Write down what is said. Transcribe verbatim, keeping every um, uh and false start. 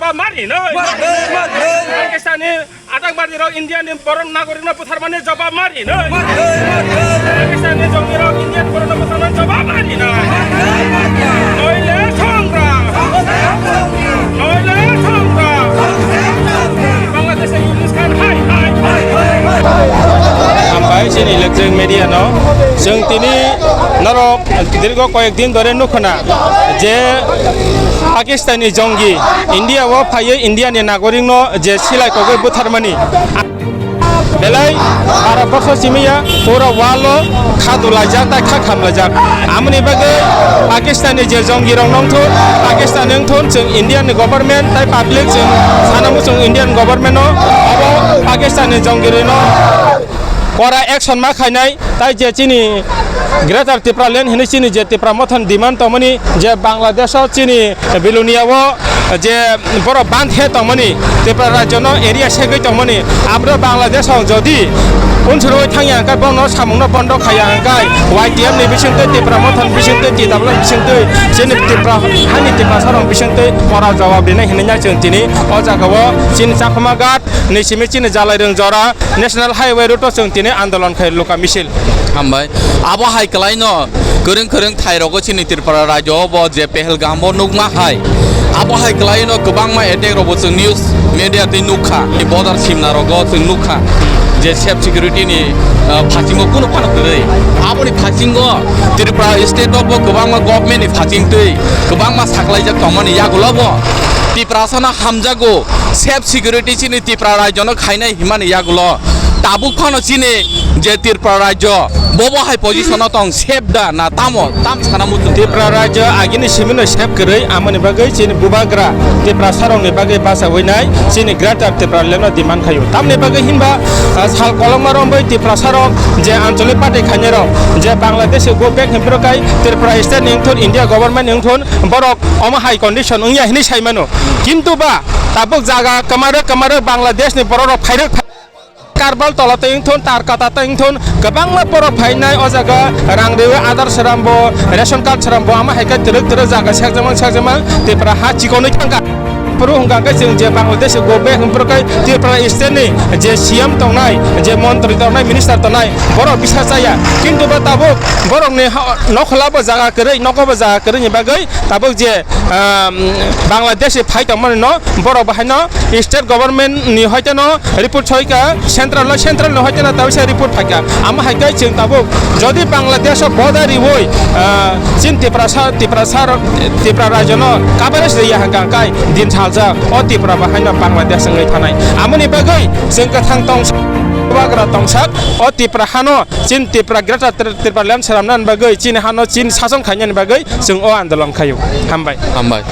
Mari noi. Pakistani atangbadirok Indiani borok nagorikno butharmani jawab mari noi. Pakistani jongirok Indiani borokno butharmani jawab mari noi. Noile songra. Noile songra. Bangladesh Yunus Khan hai hai. Hambai chini electronic media no. Chwng tini norok dirgo koyek din dore nukhuna je Pakistani jongi India o phaiwi India ni nagorik no je silai kogwi butharmani. Belai bara bosor simiya pura wall o kha dulaijak tai kha khamlaijak. Amoni bagwi Pakistani je jongi rok nongthun, Pakistani wngthun, chwng Indian ni government tai public chwng sanamo chwng Indian government no abo Pakistani jongi rino kora action ma khainai. Tai je chini Greater Tipraland hinwi chini je Tipra Motha ni demand tongmani je Bangladesh o chini Bilonia o je borok bandh khe tongmani, Tripura rajyo no area segwi tongmani, abro Bangladesh o jodi unsuro thangya hwnkhe bono samung no bondo khaiya hwnkhe Y T F ni bisingtwi Tipra Motha ni bisingtwi T W ni bisingtwi chini Tipra hani Tiprasa rok bisingtwi kora jawab rinai hinwi chwng tini o jaga o chini Chakma Ghat ni simi chini Jalairung jora National Highway route o chwng tini andolon khai luka misil. Hambai. Abo hai kwlaino kwrwng kwrwng thai rogo chini Tripura rajyo o bo je Pahalgam o nukma hai. Abo hai kwlaino kwbangma attack rogo chwng news media twi nukha. Border simna rogo chwng nukha je safe security ni, uh, phasingo kunu phano kwrwi. Aboni phasingo Tripura state o bo kwbangma government ni phasing twi kwbangma saklaijak tongmani yagulo bo Tiprasano hamjago safe security chini Tipra rajyono khainai himani yagulo tabuk phano chini je Tripura rajyo bobo hai position o tong safe da na tamo tam sana muchung. Tripura rajyo agini simino safe kwrwi amoni bagwi chini bubagra Tiprasa rokni bagwi bachawi nai chini Greater Tipraland no demand khaio. Tamni bagwi hinba, ah, sal kolokma romwi Tiprasa rok je anchalik party khainai rok je Bangladesh go back himphro kai Tripura state ni wngthun India government ni wngthun borok omo hai condition wngya hinwi sai mano. Kintu ba tabuk jaga kwmarok kwmarok Bangladesh ni borok rok phairok Karbal tola tei wngthun, Tarkata tei wngthun, kwbangma borok phainai o jaga rang rwi Aadhaar srambo, ration card srambo, amo hai khe twrwk twrwk jaga sekjakmang sekjakmang Tripura ha chikonwi thangkha. Phuru hwnkha khe chwng je Bangladesh go back hwnphru khe Tripura state ni je C M tongnai, je montri tongnai, minister tongnai, borok bisa chaya. Kintu ba tabuk borokni ha-, nokhola bo jaga kwrwi, nogo bo jaga kwrwini bagwi tabuk je, um, Bangladesh phai tongmani no borok bo haino state government ni hoite no report soika central no, central no hoite no tabisa report phaika. Amo hai khe chwng tabuk jodi Bangladesh o border riwi, ah, chin Tiprasa, Tiprasa, Tipra rajyo no coverage riya hwnkha kai din salsa o Tipra bo haino Bangladesh wngwi thanai. Amoni bagwi chwng kwthang tongsa, bagra tongsak o Tipra hano chin Tipra Greater Tri-, Tipraland swnamnani bagwi chini hano chin sason khainani bagwi chwng o andolon khaio. Hambai. Hambai.